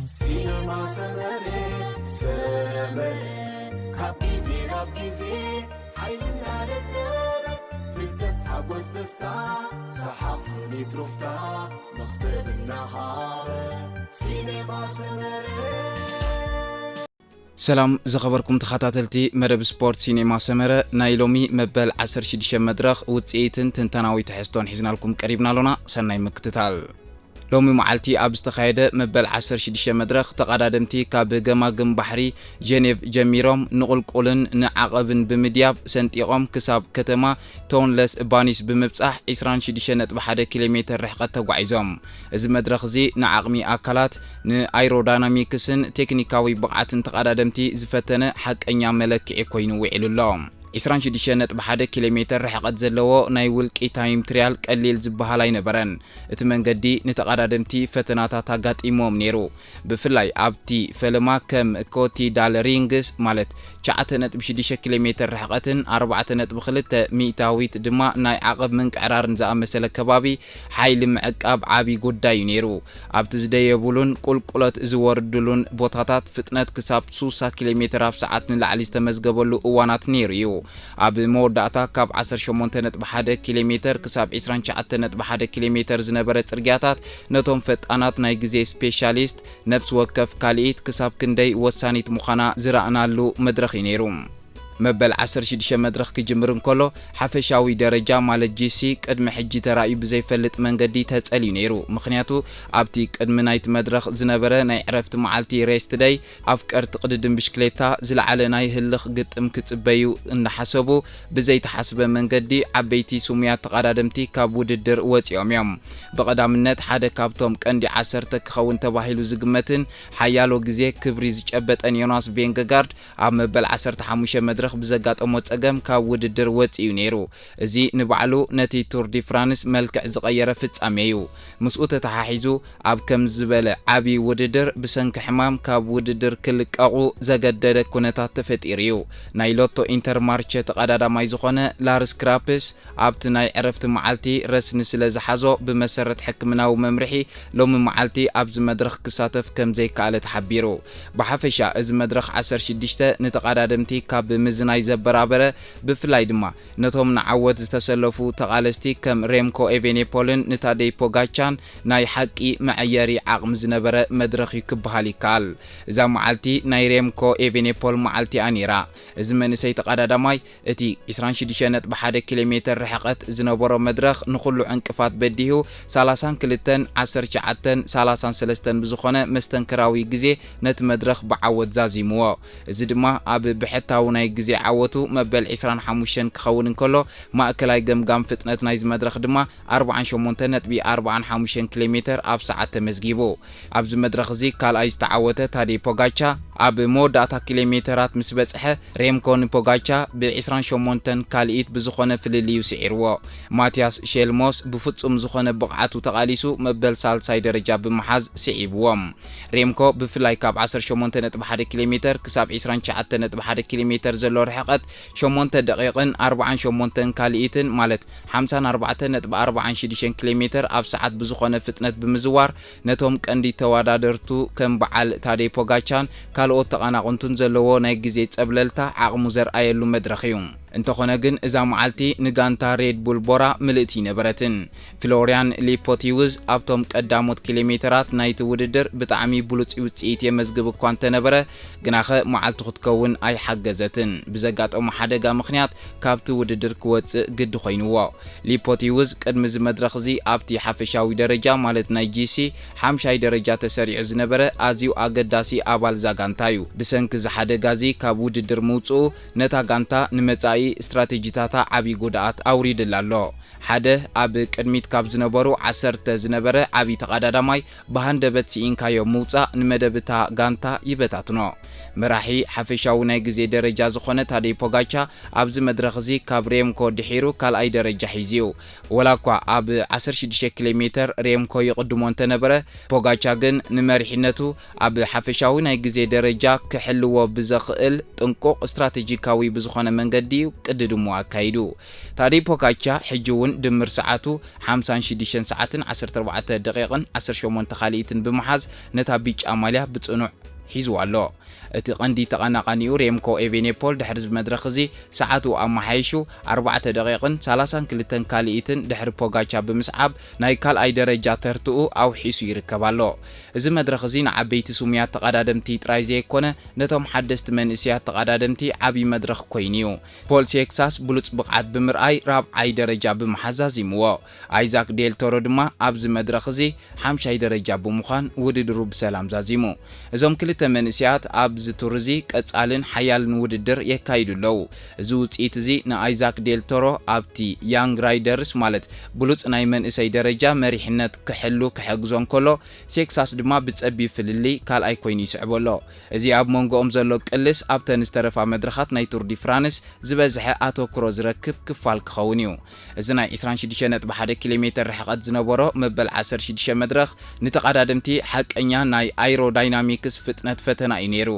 ሲነማ ሰመረ፣ ሰመረ፣ ካብ ግዜ ናብ ግዜ ሓይልና ለበለበ፣ ፍልጠት፣ ሓጎስ፣ ደስታ፣ ሰሓቕ፣ ስኒት፣ ሩፍታ፣ መኽሰብ እናሃበ። ሲነማ ሰመረ። ሰላም ዝኸበርኩም ተኸታተልቲ መደብ ስፖርት ሲኔማ ሰመረ፣ ናይ ሎሚ መበል ዓሰርተ ሽዱሽተ መድረኽ ውጽኢትን ትንተናዊ ትሕዝቶን ሒዝናልኩም ቀሪብና ኣሎና። ሰናይ ምክትታል። ሎሚ መዓልቲ ኣብ ዝተኻየደ መበል ዓሰርተ ሽዱሽተ መድረኽ፣ ተቐዳደምቲ ካብ ገማግም ባሕሪ ጀኔቭ ጀሚሮም ንቑልቁልን ንዓቐብን ብምድያብ ሰንጢቖም ክሳብ ከተማ ቶንለስ ባኒስ ብምብጻሕ ዕስራን ሽዱሽተ ነጥቢ ሓደ ኪሎ ሜተር ርሕቀት ተጓዒዞም። እዚ መድረኽ እዚ ንዓቕሚ ኣካላት፣ ንኣይሮዳይናሚክስን ቴክኒካዊ ብቕዓትን ተቐዳደምቲ ዝፈተነ ሓቀኛ መለክዒ ኮይኑ ውዒሉ ኣሎ። ዕስራን ሽዱሽተ ነጥቢ ሓደ ኪሎ ሜተር ርሕቐት ዘለዎ ናይ ውልቂ ታይም ትሪያል ቀሊል ዝበሃል ኣይነበረን። እቲ መንገዲ ንተቐዳደምቲ ፈተናታት ኣጋጢሞም ነይሩ። ብፍላይ ኣብቲ ፈለማ ከም ኮቲዳል ሪንግስ፣ ማለት ትሽዓተ ነጥቢ ሽዱሽተ ኪሎ ሜተር ርሕቐትን ኣርባዕተ ነጥቢ ክልተ ሚእታዊት ድማ ናይ ዓቐብ ምንቅዕራርን ዝኣመሰለ ከባቢ፣ ሓይሊ ምዕቃብ ዓቢ ጉዳይ እዩ ነይሩ። ኣብቲ ዝደየቡሉን ቁልቁለት ዝወርድሉን ቦታታት፣ ፍጥነት ክሳብ ስሳ ኪሎ ሜተር ኣብ ሰዓት ንላዕሊ ዝተመዝገበሉ እዋናት ነይሩ እዩ። ኣብ መወዳእታ፣ ካብ ዓሰርተ ሸሞንተ ነጥቢ ሓደ ኪሎ ሜተር ክሳብ ዕስራን ትሽዓተን ነጥቢ ሓደ ኪሎ ሜተር ዝነበረ ጽርግያታት፣ ነቶም ፈጣናት ናይ ግዜ ስፔሻሊስት ነፍሲ ወከፍ ካልኢት ክሳብ ክንደይ ወሳኒት ምዃና ዝረኣናሉ መድረኽ እዩ ነይሩ። መበል ዓሰርተ ሽዱሽተ መድረኽ ክጅምር እንከሎ፣ ሓፈሻዊ ደረጃ፣ ማለት ጂ ሲ፣ ቅድሚ ሕጂ ተራእዩ ብዘይፈልጥ መንገዲ ተጸልዩ ነይሩ። ምኽንያቱ፣ ኣብቲ ቅድሚ ናይቲ መድረኽ ዝነበረ ናይ ዕረፍቲ መዓልቲ፣ ሬስት ደይ፣ ኣፍቀርቲ ቅድድም ብሽክሌታ ዝለዓለ ናይ ህልኽ ግጥም ክጽበዩ እንዳሓሰቡ፣ ብዘይተሓስበ መንገዲ ዓበይቲ ስሙያት ተቐዳደምቲ ካብ ውድድር ወጺኦም እዮም። ብቐዳምነት፣ ሓደ ካብቶም ቀንዲ ዓሰርተ ክኸውን ተባሂሉ ዝግመትን ሓያሎ ግዜ ክብሪ ዝጨበጠን ዮናስ ቬንገጋርድ፣ ኣብ መበል ዓሰርተ ሓሙሽተ መድረኽ ብዘጋጠሞ ጸገም ካብ ውድድር ወጺኡ ነይሩ። እዚ ንባዕሉ ነቲ ቱር ዲ ፍራንስ መልክዕ ዝቐየረ ፍጻሜ እዩ። ምስኡ ተተሓሒዙ፣ ኣብ ከምዚ ዝበለ ዓቢ ውድድር ብሰንኪ ሕማም ካብ ውድድር ክልቀቑ ዘገደደ ኩነታት ተፈጢሩ እዩ። ናይ ሎቶ ኢንተርማርቸ ተቐዳዳማይ ዝኾነ ላርስ ክራፕስ፣ ኣብቲ ናይ ዕረፍቲ መዓልቲ ረስኒ ስለ ዝሓዞ፣ ብመሰረት ሕክምናዊ መምርሒ፣ ሎሚ መዓልቲ ኣብዚ መድረኽ ክሳተፍ ከም ዘይከኣለ ተሓቢሩ። ብሓፈሻ፣ እዚ መድረኽ ዓሰርተ ሽዱሽተ ንተቐዳደምቲ ካብ ምዝናይ ዘበራበረ፣ ብፍላይ ድማ ነቶም ንዓወት ዝተሰለፉ ተቓለስቲ ከም ሬምኮ ኤቬኔፖልን ንታደይ ፖጋቻን ናይ ሓቂ መዐየሪ ዓቕሚ ዝነበረ መድረኽ እዩ ክበሃል ይከኣል። እዛ መዓልቲ ናይ ሬምኮ ኤቬኔፖል መዓልቲ እያ ነይራ። እዚ መንእሰይ ተቐዳዳማይ፣ እቲ ዕስራን ሽዱሽተ ነጥቢ ሓደ ኪሎ ሜተር ርሕቐት ዝነበሮ መድረኽ ንኹሉ ዕንቅፋት በዲሁ፣ ሰላሳን ክልተን፣ ዓሰርተ ትሽዓተን፣ ሰላሳን ሰለስተን ብዝኾነ መስተንክራዊ ግዜ ነቲ መድረኽ ብዓወት ዛዚምዎ። እዚ ድማ ኣብ ብሕታዊ ናይ ግዜ ዓወቱ መበል ዕስራን ሓሙሽተን ክኸውን እንከሎ፣ ማእከላይ ገምጋም ፍጥነት ናይዚ መድረኽ ድማ ኣርባዓን ሸሞንተን ነጥቢ ኣርባዓን ሓሙሽተን ኪሎ ሜተር ኣብ ሰዓት ተመዝጊቡ። ኣብዚ መድረኽ እዚ ካልኣይ ዝተዓወተ ታዴ ፖጋቻ፣ ኣብ መወዳእታ ኪሎ ሜተራት ምስ በጽሐ፣ ሬምኮ ንፖጋቻ ብዕስራን ሸሞንተን ካልኢት ብዝኾነ ፍልልዩ ስዒርዎ። ማቲያስ ሼልሞስ ብፍጹም ዝኾነ ብቕዓቱ ተቓሊሱ መበል ሳልሳይ ደረጃ ብምሓዝ ስዒብዎም። ሬምኮ ብፍላይ ካብ ዓሰርተ ሸሞንተ ነጥቢ ሓደ ኪሎ ሜተር ክሳብ ዕስራን ትሽዓተን ነጥቢ ሓደ ኪሎ ሜተር ዘሎ ርሕቐት ሸሞንተ ደቂቕን ኣርባዓን ሸሞንተን ካልኢትን፣ ማለት ሓምሳን ኣርባዕተን ነጥቢ ኣርባዓን ሽዱሽተን ኪሎ ሜተር ኣብ ሰዓት ብዝኾነ ፍጥነት ብምዝዋር፣ ነቶም ቀንዲ ተወዳደርቱ ከም በዓል ታዴ ፖጋቻን ካልኦት ተቐናቕንቱን ዘለዎ ናይ ግዜ ጸብለልታ ዓቕሙ ዘርኣየሉ መድረኽ እዩ። እንተኾነ ግን፣ እዛ መዓልቲ ንጋንታ ሬድ ቡል ቦራ ምልእቲ ኣይነበረትን። ፍሎርያን ሊፖቲውዝ ኣብቶም ቀዳሞት ኪሎ ሜተራት ናይቲ ውድድር ብጣዕሚ ብሉጽ ውጽኢት የመዝግብ እኳ እንተነበረ፣ ግናኸ መዓልቱ ክትከውን ኣይሓገዘትን። ብዘጋጠሞ ሓደጋ ምኽንያት ካብቲ ውድድር ክወጽእ ግዲ ኮይንዎ። ሊፖቲውዝ ቅድሚ እዚ መድረኽ እዚ ኣብቲ ሓፈሻዊ ደረጃ፣ ማለት ናይ ጂ ሲ፣ ሓምሻይ ደረጃ ተሰሪዑ ዝነበረ ኣዝዩ ኣገዳሲ ኣባል እዛ ጋንታ እዩ። ብሰንኪ እዚ ሓደጋ እዚ ካብ ውድድር ምውጽኡ፣ ነታ ጋንታ ንመጻኢ ስትራቴጂታታ ዓቢ ጉድኣት ኣውሪድላ ኣሎ። ሓደ ኣብ ቅድሚት ካብ ዝነበሩ ዓሰርተ ዝነበረ ዓቢ ተቐዳዳማይ ብሃንደበት ስኢንካዮ ምውጻእ ንመደብ እታ ጋንታ ይበታትኖ። መራሒ ሓፈሻዊ ናይ ግዜ ደረጃ ዝኾነ ታዴ ፖጋቻ ኣብዚ መድረኽ እዚ ካብ ሬምኮ ድሒሩ ካልኣይ ደረጃ ሒዙ እዩ። ወላ እኳ ኣብ ዓሰርተ ሽዱሽተ ኪሎ ሜተር ሬምኮ ይቕድሞ እንተነበረ፣ ፖጋቻ ግን ንመሪሕነቱ ኣብ ሓፈሻዊ ናይ ግዜ ደረጃ ክሕልዎ ብዘኽእል ጥንቁቕ ስትራቴጂካዊ ብዝኾነ መንገዲ እዩ ቅድድሙ ኣካይዱ። ታዴ ፖጋቻ ሕጂ እውን ድምር ሰዓቱ ሓምሳን ሽዱሽተን ሰዓትን ዓሰርተ ኣርባዕተ ደቂቕን ዓሰርተ ሸሞንተ ካልኢትን ብምሓዝ ነታ ቢጫ ማልያ ብጽኑዕ ሒዝዋ ኣሎ። እቲ ቀንዲ ተቐናቓኒኡ ሬምኮ ኤቬኔፖል ድሕሪ እዚ መድረኽ እዚ ሰዓቱ ኣመሓይሹ ኣርባዕተ ደቂቕን ሰላሳን ክልተን ካልኢትን ድሕሪ ፖጋቻ ብምስዓብ ናይ ካልኣይ ደረጃ ተርትኡ ኣውሒሱ ይርከብ ኣሎ። እዚ መድረኽ እዚ ንዓበይቲ ስሙያት ተቐዳደምቲ ጥራይ ዘይኮነ ነቶም ሓደስቲ መንእሰያት ተቐዳደምቲ ዓቢ መድረኽ ኮይኑ እዩ። ፖል ሴክሳስ ብሉጽ ብቕዓት ብምርኣይ ራብዓይ ደረጃ ብምሓዝ ዛዚምዎ። ኣይዛክ ዴል ቶሮ ድማ ኣብዚ መድረኽ እዚ ሓምሻይ ደረጃ ብምዃን ውድድሩ ብሰላም ዛዚሙ። እዞም ክልተ መንእሰያት ኣብዚ ቱር እዚ ቀጻልን ሓያልን ውድድር የካይዱ ኣለዉ። እዚ ውጽኢት እዚ ንኣይዛክ ዴል ቶሮ ኣብቲ ያንግ ራይደርስ ማለት ብሉጽ ናይ መንእሰይ ደረጃ መሪሕነት ክሕሉ ክሕግዞ እንከሎ፣ ሴክሳስ ድማ ብጸቢብ ፍልልይ ካልኣይ ኮይኑ ይስዕቦ ኣሎ። እዚ ኣብ መንጎኦም ዘሎ ቅልስ ኣብተን ዝተረፋ መድረኻት ናይ ቱር ዲ ፍራንስ ዝበዝሐ ኣተኩሮ ዝረክብ ክፋል ክኸውን እዩ። እዚ ናይ ዕስራን ሽዱሽተን ነጥቢ ሓደ ኪሎ ሜተር ርሕቐት ዝነበሮ መበል ዓሰርተ ሽዱሽተ መድረኽ ንተቐዳደምቲ ሓቀኛ ናይ ኣይሮዳይናሚክስ ፍጥነት ፈተና እዩ ነይሩ።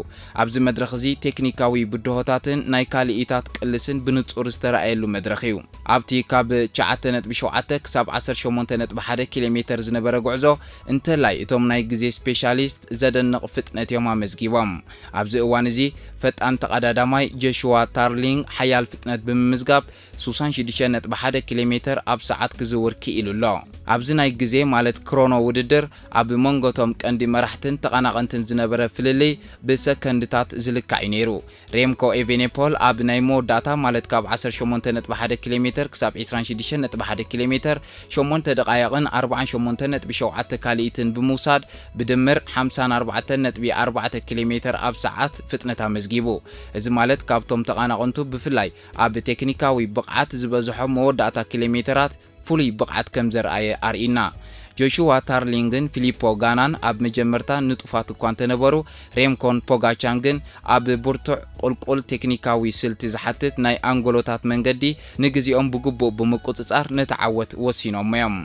ኣብዚ መድረኽ እዚ ቴክኒካዊ ብድሆታትን ናይ ካልኢታት ቅልስን ብንጹር ዝተረኣየሉ መድረኽ እዩ። ኣብቲ ካብ ትሽዓተ ነጥቢ ሸውዓተ ክሳብ ዓሰርተ ሸሞንተ ነጥቢ ሓደ ኪሎ ሜተር ዝነበረ ጉዕዞ እንተላይ እቶም ናይ ግዜ ስፔሻሊስት ዘደንቕ ፍጥነት እዮም ኣመዝጊቦም። ኣብዚ እዋን እዚ ፈጣን ተቐዳዳማይ ጆሽዋ ታርሊንግ ሓያል ፍጥነት ብምምዝጋብ ሱሳን ሽዱሽተ ነጥቢ ሓደ ኪሎ ሜተር ኣብ ሰዓት ክዝውር ክኢሉ ኣሎ። ኣብዚ ናይ ግዜ ማለት ክሮኖ ውድድር ኣብ መንጎ እቶም ቀንዲ መራሕትን ተቐናቐንትን ዝነበረ ፍልልይ ብሰከንድታት ዝልካዕ እዩ ነይሩ። ሬምኮ ኤቬኔፖል ኣብ ናይ መወዳእታ ማለት ካብ ዓሰርተ ሸሞንተ ነጥቢ ሓደ ኪሎ ሜተር ክሳብ ዕስራን ሽዱሽተን ነጥቢ ሓደ ኪሎ ሜተር ሸሞንተ ደቓይቕን ኣርባዓን ሸሞንተ ነጥቢ ሸውዓተ ካልኢትን ብምውሳድ ብድምር ሓምሳን ኣርባዕተን ነጥቢ ኣርባዕተ ኪሎ ሜተር ኣብ ሰዓት ፍጥነት ኣመዝጊቡ። እዚ ማለት ካብቶም ተቐናቐንቱ ብፍላይ ኣብ ቴክኒካዊ ብቕዓት ዝበዝሖ መወዳእታ ኪሎ ሜተራት ፍሉይ ብቕዓት ከም ዘርኣየ ኣርኢና። ጆሽዋ ታርሊንግን ፊሊፖ ጋናን ኣብ መጀመርታ ንጡፋት እኳ እንተነበሩ፣ ሬምኮን ፖጋቻን ግን ኣብ ብርቱዕ ቁልቁል ቴክኒካዊ ስልቲ ዝሓትት ናይ ኣንጎሎታት መንገዲ ንግዜኦም ብግቡእ ብምቁጽጻር ነቲ ዓወት ወሲኖሞ እዮም።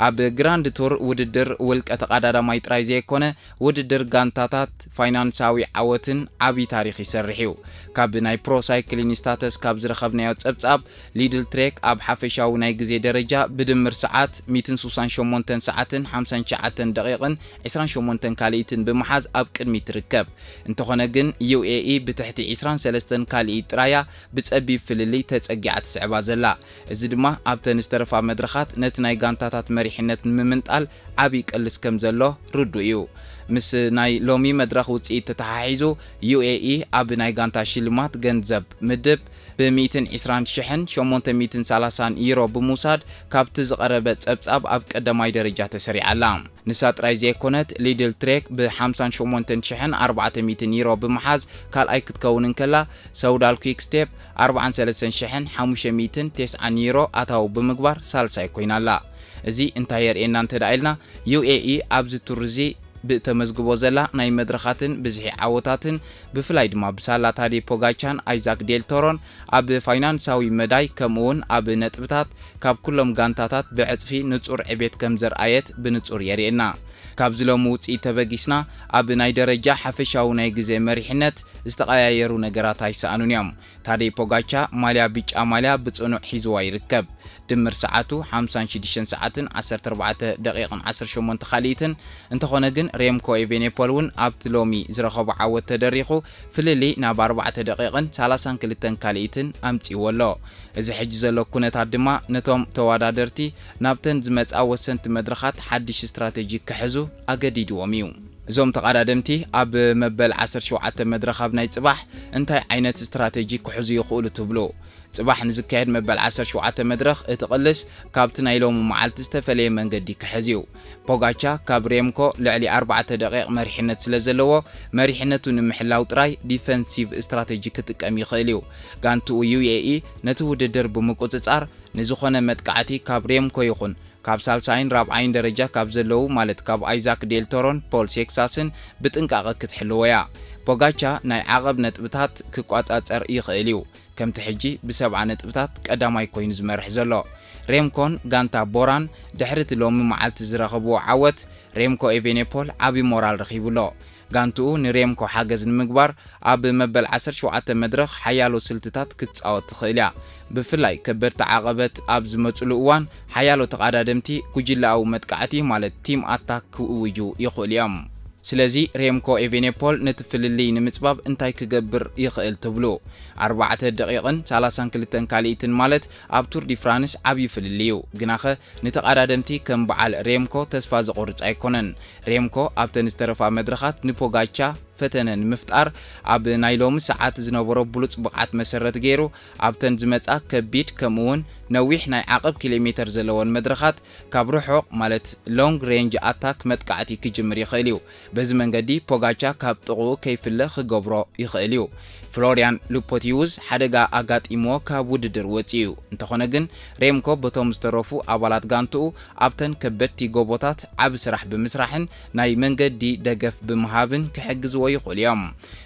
ኣብ ግራንድ ቱር ውድድር ውልቀ ተቐዳዳማይ ጥራይ ዘይኮነ ውድድር ጋንታታት ፋይናንሳዊ ዓወትን ዓቢ ታሪኽ ይሰርሕ እዩ። ካብ ናይ ፕሮ ሳይክሊን ስታተስ ካብ ዝረኸብናዮ ጸብጻብ ሊድል ትሬክ ኣብ ሓፈሻዊ ናይ ግዜ ደረጃ ብድምር ሰዓት ሚእትን ሱሳን ሸሞንተን ሰዓትን ሓምሳን ትሽዓተን ደቂቕን ዕስራን ሸሞንተን ካልኢትን ብምሓዝ ኣብ ቅድሚት ትርከብ። እንተኾነ ግን ዩ ኤ ኢ ብትሕቲ ዕስራን ሰለስተን ካልኢት ጥራያ ብጸቢብ ፍልልይ ተጸጊዓ ትስዕባ ዘላ። እዚ ድማ ኣብተን ዝተረፋ መድረኻት ነቲ ናይ ጋንታታት መሪሕነት ንምምንጣል ዓቢ ቅልስ ከም ዘሎ ርዱእ እዩ። ምስ ናይ ሎሚ መድረኽ ውጽኢት ተተሓሒዙ ዩ ኤ ኢ ኣብ ናይ ጋንታ ሽልማት ገንዘብ ምድብ ብ ሚእትን ዕስራን ሽሕን ሸሞንተ ሚእትን ሰላሳን ዩሮ ብምውሳድ ካብቲ ዝቐረበ ጸብጻብ ኣብ ቀዳማይ ደረጃ ተሰሪዓ ኣላ። ንሳ ጥራይ ዘይኮነት ሊድል ትሬክ ብ ሓምሳን ሸሞንተን ሽሕን ኣርባዕተ ሚእትን ዩሮ ብምሓዝ ካልኣይ ክትከውን እንከላ፣ ሰውዳል ኩክ ስቴፕ ኣርባዓን ሰለስተን ሽሕን ሓሙሽተ ሚእትን ተስዓን ዩሮ ኣታዊ ብምግባር ሳልሳይ ኮይና ኣላ። እዚ እንታይ የርእየና እንተ ደኣ ኢልና፣ ዩ ኤ ኢ ኣብዚ ቱር እዚ ብእተመዝግቦ ዘላ ናይ መድረኻትን ብዝሒ ዓወታትን፣ ብፍላይ ድማ ብሳላ ታዴ ፖጋቻን ኣይዛክ ዴል ቶሮን ኣብ ፋይናንሳዊ መዳይ ከምኡውን ኣብ ነጥብታት ካብ ኩሎም ጋንታታት ብዕጽፊ ንጹር ዕቤት ከም ዘርኣየት ብንጹር የርእየና። ካብዚ ሎሚ ውጽኢት ተበጊስና ኣብ ናይ ደረጃ ሓፈሻዊ ናይ ግዜ መሪሕነት ዝተቐያየሩ ነገራት ኣይሰኣኑን እዮም። ታዴ ፖጋቻ ማልያ ቢጫ ማልያ ብጽኑዕ ሒዝዋ ይርከብ። ድምር ሰዓቱ ሓምሳን ሽዱሽተን ሰዓትን ዓሰርተ ኣርባዕተ ደቂቕን ዓሰርተ ሸሞንተ ካልኢትን። እንተኾነ ግን ሬምኮ ኤቬኔፖል እውን ኣብቲ ሎሚ ዝረኸቦ ዓወት ተደሪኹ ፍልልይ ናብ ኣርባዕተ ደቂቕን ሰላሳን ክልተን ካልኢትን ኣምጺእዎ ኣሎ። እዚ ሕጂ ዘሎ ኩነታት ድማ ነቶም ተወዳደርቲ ናብተን ዝመጻ ወሰንቲ መድረኻት ሓድሽ ስትራተጂ ክሕዙ ኣገዲድዎም እዩ። እዞም ተቐዳደምቲ ኣብ መበል ዓሰርተ ሸውዓተ መድረኽ ኣብ ናይ ጽባሕ እንታይ ዓይነት ስትራተጂ ክሕዙ ይኽእሉ ትብሉ? ጽባሕ ንዝካየድ መበል ዓሰርተ ሸውዓተ መድረኽ እቲ ቅልስ ካብቲ ናይ ሎሚ መዓልቲ ዝተፈለየ መንገዲ ክሕዝ እዩ። ፖጋቻ ካብ ሬምኮ ልዕሊ ኣርባዕተ ደቂቕ መሪሕነት ስለ ዘለዎ፣ መሪሕነቱ ንምሕላው ጥራይ ዲፈንሲቭ ስትራተጂ ክጥቀም ይኽእል እዩ። ጋንትኡ ዩ ኤ ኢ ነቲ ውድድር ብምቁጽጻር ንዝኾነ መጥቃዕቲ ካብ ሬምኮ ይኹን ካብ ሳልሳይን ራብዓይን ደረጃ ካብ ዘለዉ ማለት ካብ ኣይዛክ ዴል ቶሮን ፖል ሴክሳስን ብጥንቃቐ ክትሕልዎ እያ። ፖጋቻ ናይ ዓቐብ ነጥብታት ክቋጻጸር ይኽእል እዩ። ከምቲ ሕጂ ብሰብዓ ነጥብታት ቀዳማይ ኮይኑ ዝመርሕ ዘሎ። ሬምኮን ጋንታ ቦራን ድሕሪ እቲ ሎሚ መዓልቲ ዝረኸብዎ ዓወት፣ ሬምኮ ኤቬኔፖል ዓቢ ሞራል ረኺቡ ኣሎ። ጋንትኡ ንሬምኮ ሓገዝ ንምግባር ኣብ መበል ዓሰርተ ሸውዓተ መድረኽ ሓያሎ ስልትታት ክትጻወት ትኽእል እያ። ብፍላይ ከበድቲ ዓቐበት ኣብ ዝመጹሉ እዋን ሓያሎ ተቓዳደምቲ ጉጅለኣዊ መጥቃዕቲ ማለት ቲም ኣታክ ክእውጁ ይኽእሉ እዮም። ስለዚ ሬምኮ ኤቬኔፖል ነቲ ፍልልይ ንምጽባብ እንታይ ክገብር ይኽእል ትብሉ? ኣርባዕተ ደቂቕን ሰላሳን ክልተን ካልኢትን ማለት ኣብ ቱር ዲ ፍራንስ ዓብዪ ፍልልይ እዩ። ግናኸ ንተቓዳደምቲ ከም በዓል ሬምኮ ተስፋ ዘቑርጽ ኣይኮነን። ሬምኮ ኣብተን ዝተረፋ መድረኻት ንፖጋቻ ፈተነ ንምፍጣር ኣብ ናይ ሎሚ ሰዓት ዝነበሮ ብሉጽ ብቕዓት መሰረት ገይሩ ኣብተን ዝመጻ ከቢድ ከምኡውን ነዊሕ ናይ ዓቐብ ኪሎ ሜተር ዘለወን መድረኻት ካብ ርሑቕ ማለት ሎንግ ሬንጅ ኣታክ መጥቃዕቲ ክጅምር ይኽእል እዩ። በዚ መንገዲ ፖጋቻ ካብ ጥቕኡ ከይፍለ ክገብሮ ይኽእል እዩ። ፍሎሪያን ሉፖቲውዝ ሓደጋ ኣጋጢምዎ ካብ ውድድር ወጺኡ እዩ። እንተኾነ ግን ሬምኮ በቶም ዝተረፉ ኣባላት ጋንትኡ ኣብተን ከበድቲ ጎቦታት ዓቢ ስራሕ ብምስራሕን ናይ መንገዲ ደገፍ ብምሃብን ክሕግዝዎ ይኽእሉ እዮም።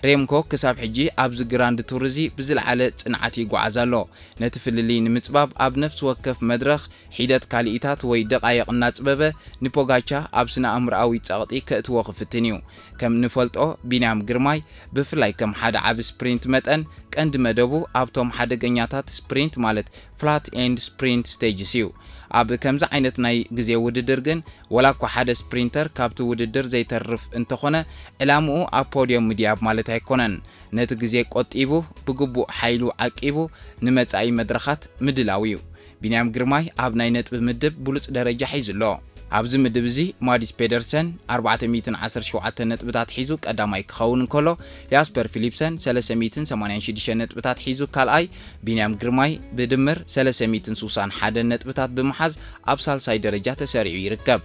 ሬምኮ ክሳብ ሕጂ ኣብዚ ግራንድ ቱር እዚ ብዝለዓለ ጽንዓት ይጓዓዝ ኣሎ። ነቲ ፍልልይ ንምጽባብ ኣብ ነፍሲ ወከፍ መድረኽ ሒደት ካልኢታት ወይ ደቓይቕ እናጽበበ ንፖጋቻ ኣብ ስነ ኣእምሮኣዊ ጸቕጢ ከእትዎ ክፍትን እዩ። ከም ንፈልጦ ቢንያም ግርማይ ብፍላይ ከም ሓደ ዓቢ ስፕሪንት መጠን ቀንዲ መደቡ ኣብቶም ሓደገኛታት ስፕሪንት ማለት ፍላት ኤንድ ስፕሪንት ስቴጅስ እዩ። ኣብ ከምዚ ዓይነት ናይ ግዜ ውድድር ግን ወላ እኳ ሓደ ስፕሪንተር ካብቲ ውድድር ዘይተርፍ እንተኾነ ዕላምኡ ኣብ ፖድዮም ምድያብ ማለት ኣይኮነን። ነቲ ግዜ ቆጢቡ ብግቡእ ሓይሉ ዓቂቡ ንመጻኢ መድረኻት ምድላው እዩ። ቢንያም ግርማይ ኣብ ናይ ነጥቢ ምድብ ብሉጽ ደረጃ ሒዙ ኣሎ። ኣብዚ ምድብ እዚ ማዲስ ፔደርሰን ኣርባዕተ ሚእትን ዓሰርተ ሸውዓተ ነጥብታት ሒዙ ቀዳማይ ክኸውን እንከሎ፣ ያስፐር ፊሊፕሰን ሰለስተ ሚእትን ሰማንያን ሽዱሽተ ነጥብታት ሒዙ ካልኣይ፣ ቢንያም ግርማይ ብድምር ሰለስተ ሚእትን ስሳን ሓደን ነጥብታት ብምሓዝ ኣብ ሳልሳይ ደረጃ ተሰሪዑ ይርከብ።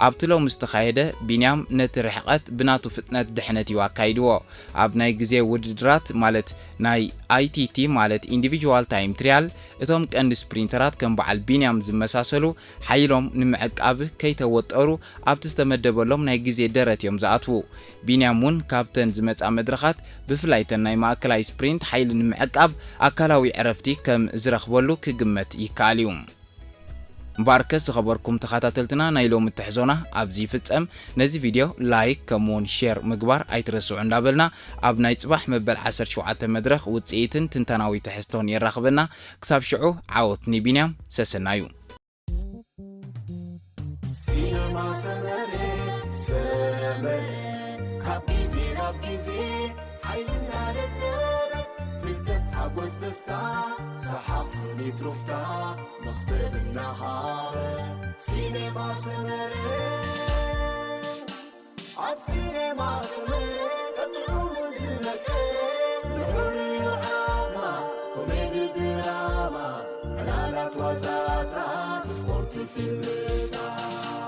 ኣብቲ ሎሚ ዝተኻየደ ቢንያም ነቲ ርሕቐት ብናቱ ፍጥነት ድሕነት እዩ ኣካይድዎ። ኣብ ናይ ግዜ ውድድራት ማለት ናይ ኣይቲቲ ማለት ኢንዲቪጁዋል ታይም ትሪያል እቶም ቀንዲ ስፕሪንተራት ከም በዓል ቢንያም ዝመሳሰሉ ሓይሎም ንምዕቃብ ከይተወጠሩ ኣብቲ ዝተመደበሎም ናይ ግዜ ደረት እዮም ዝኣትዉ። ቢንያም እውን ካብተን ዝመጻ መድረኻት ብፍላይ ተን ናይ ማእከላይ ስፕሪንት ሓይሊ ንምዕቃብ ኣካላዊ ዕረፍቲ ከም ዝረኽበሉ ክግመት ይከኣል እዩ። እምበኣርከስ ዝኸበርኩም ተኸታተልትና ናይ ሎሚ ትሕዞና ኣብዚ ይፍጸም። ነዚ ቪድዮ ላይክ ከምኡውን ሼር ምግባር ኣይትረስዑ እንዳበልና ኣብ ናይ ጽባሕ መበል ዓሰርተ ሸውዓተ መድረኽ ውጽኢትን ትንተናዊ ትሕዝቶን የራኽበና። ክሳብ ሽዑ ዓወት ንቢንያም ሰሰናዩ። ሲነማ ሰመረ ሰመረ ካብ ግዜ ናብ ግዜ ሓይልና ደለበ ፍልጠት ሓጎስ ደስታ ሰሓቕ ስኒት ሩፍታ መኽሰብ እናሃበ ሲነማ ሰመረ ኣብ ሲነማ ሰመረ ቀጥዑሙ ዝነቀ ልዑል እዩ ዓማ ኮሜዲ ድራማ ዕላላት ዋዛታት ስፖርት ፊልምታት